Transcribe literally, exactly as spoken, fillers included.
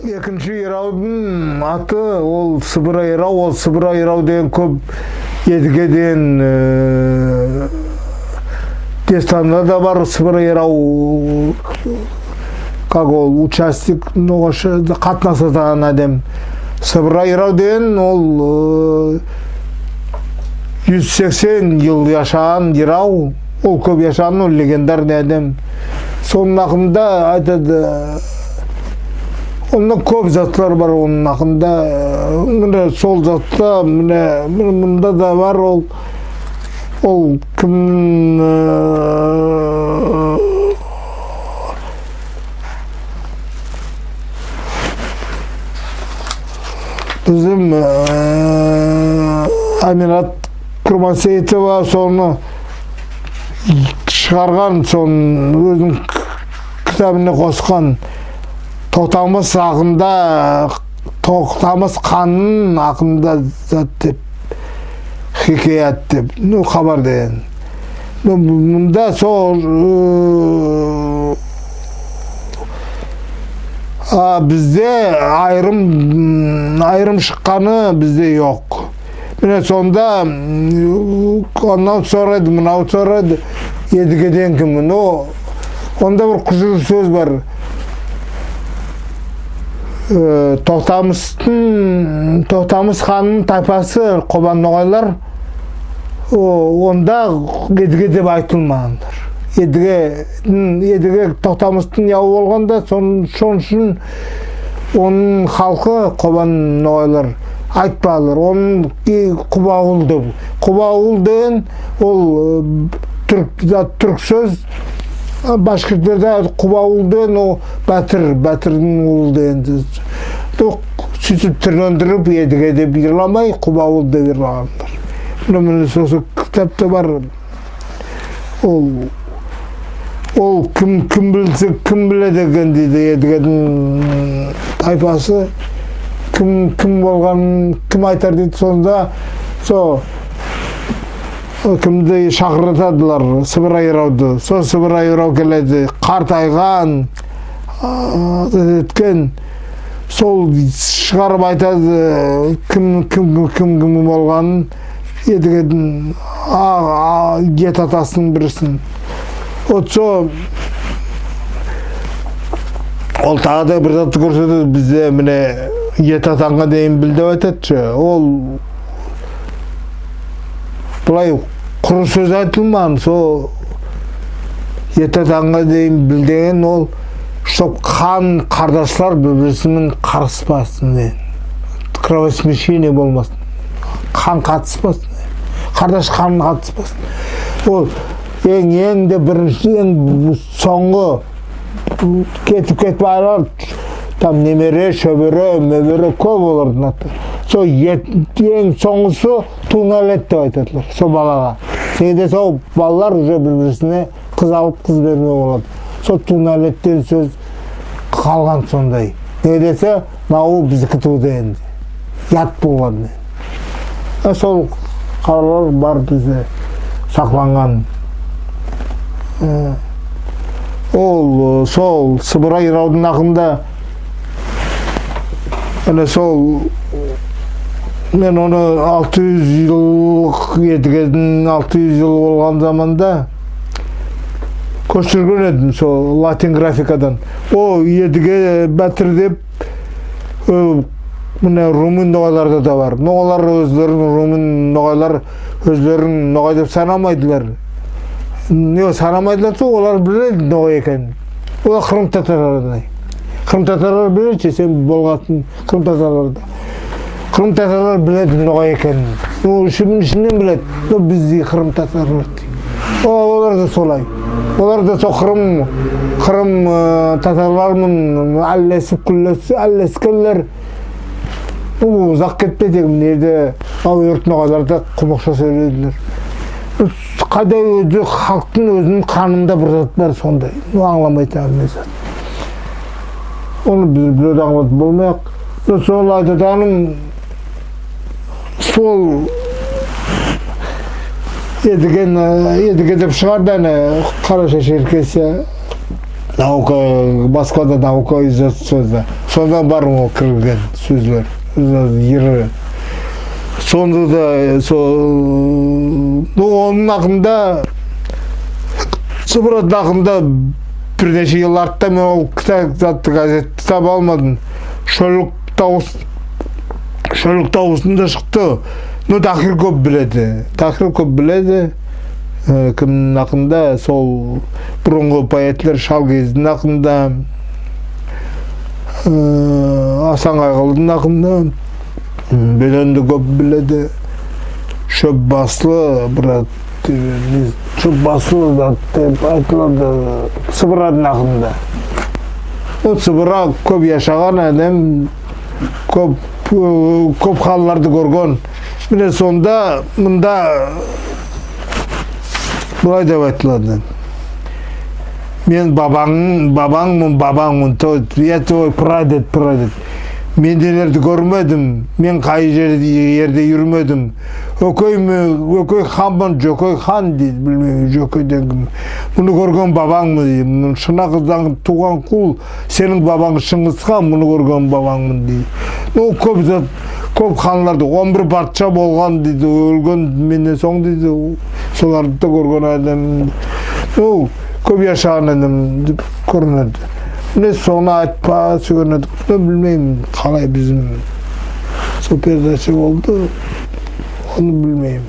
Экинши йыравдынъ аты ол Сыбыра йырав, ол Сыбыра йырав деген коьп Эдиге деген, э, дестанда да бар Сыбыра йырав, как ол, участник, ну, вообще, катнасатаган аьдем. Сыбыра йырав деген ол, э, юз сексен йыл яшаган йырав, ол коьп яшаган, ол легендарный аьдем. Сонынъ акында айтады, онда коьп затлар бар, онынъ акында, э, мине сол затта, мине, мине мунда да бар ол, ол ким, э, бизим, э, Аминат Курмансеитова соны шыгарган, соны оьзининъ китабына коскан Токтамыс акында, Токтамыс ханнынъ акында зат деп, хикаят деп, ну, хабар деген. Ну, мунда сол, э, а, бизде айырым, айырым шыкканы бизде йок. Мине сонда, м, анав сорайды, мынав сорайды, Эдиге деген ким? Но онда бир кужыр соьз бар. Э, Токтамыстынъ, Токтамыс ханнынъ тайпасы Кобан ногайлар, о, онда Эдиге деп айтылмаганлар. Эдиге, Эдиге Токтамыстынъ явы болганда, сон-, сонынъ уьшин онынъ халкы Кобан ногайлар айтпадылар. Онынъ, э, Кубавыл деп. Кубавыл деген ол, э, туьрк, зат, туьрк соьз. Башкиртлерде Кубавыл деген ол баьтир, баьтирдинъ улы деген соьз. Соьйтип туьрлендирип, Эдиге деп йырламай, Кубавыл деп йырлаганлар. Мине, мине, сосы китапта бар. Ол, ол ким, ким билсе, ким биледи экен дейди, Эдигединъ тайпасы ким, ким болганын ким айтар дейди. Сонда со, кимди шакыртадылар, Сыбыра йыравды. Со Сыбыра йырав келеди, картайган, а, зат эткен. Сол шыгарып айтады, ким, ким, ким, ким болганын, Эдигединъ, а, а, ети атасынынъ бирисин. Вот со, ол тагы да бир затты коьрсетеди, бизде мине ети атанъа дейим бил деп айтады ше. Ол былай куры соьз айтылмаган, со ети атанъа дейим бил деген ол, чтоб кан кардашлар бир-бириси мен карыспасын деген. Кровосмешение болмасын. Кан катыспасын деген. Кардаш кан катыспасын. Ол энъ, энъ де биринши, энъ сонъгы кетип, кетип айлар, там немере, шоьбере, моьбере коьп олардынъ аты. Сол ет-, энъ сонъгысы тувнаьлет деп айтадылар сол балага. Неге десе, ол балалар уже бир-бирисине кыз алып, кыз бермеге болады. Сол тувнаьлеттен соьз калган сондай. Неге десе, мынав бизики тувды энди. Ят болган. Э, сол хабарлар бар бизде сакланган. Э, ол, э, сол Сыбыра йыравдынъ акында, мине сол, мен оны алты юз йыллык, Эдигединъ алты юз йыл болган заманда коьширген эдим сол латин графикадан. О, Эдиге баьтир деп, э, мине, румын ногайларда да бар. Но олар оьзлерин, румын ногайлар оьзлерин ногай деп санамайдылар. Не санамайдылар, сол олар биледи ногай экенин. Олар кырым татарлардай. Кырым татарлар биледи ше, сен болгансынъ кырым татарларда. Кырым татарлар биледи ногай экенин. Ол ишиннен, ишиннен биледи. Но биз кырым татарлар дейди. О, олар да солай. Олар да сол кырым, кырым, э, татарлар ман аьллесип, куьллесип, аьллескенлер. Бу узак кетпеди, мине ерде, а, юрт ногайларда кумыкша соьйлейдилер. Кайда оьзи халктынъ оьзининъ канында бир зат бар сондай. Ну, анъламайтаган не зат. Оны биз бирев де анълатып болмаяк. Но сол айтатаганым, сол Эдиге, э, Эдиге деп шыгарды ана Карашай-Шеркеси. Наука, Москвада наука издательствода. Сонда бар ол кирген соьзлер. Йыры. Сонда да, э, со-, ну, онынъ акында, Сыбырадынъ акында бир неше йыл артта мен ол китап затты, газетти таба алмадым. Шоьллик тавыс, Шоьллик тавысында шыкты. Ну, Тахир коьп биледи. Тахир коьп биледи. Э, кимнинъ акында, сол бурынгы поэтлер Шалкездинъ акында, э, Асан Кайгылыдынъ акында, м, Беденди коьп биледи. Шоьп баслы, брат, э, Шоьп баслы, брат, деп айтылады Сыбырадынъ акында. Ол Сыбыра коьп яшаган аьдем, коьп, э, коьп халларды коьрген. Мине сонда, мунда былай деп айтылады. Мен бабанъ, бабанъман, бабанъман, то, я твой прадед, прадед. Мен нелерди коьрмедим, мен кай ерде, ерде юрмедим. Оькеймен, Оькей ханман, Йокей хан дейди, билмеймен, Йокей деген ким. Муны коьрген бабанъман дейди. Муны Шынар кыздан тувган кул, сенинъ бабанъ Шынъгыс хан, муны коьрген бабанъман дейди. Ну, коьп зат, коьп ханларды, он бир патша болган дейди, оьлген меннен сонъ дейди, соларды да коьрген аьдем. Ну, коьп яшаган аьдем деп коьринеди. Мине соны айтпага суьйген эдик. Ну, билмеймен, калай бизим сол передача болды, оны билмеймен.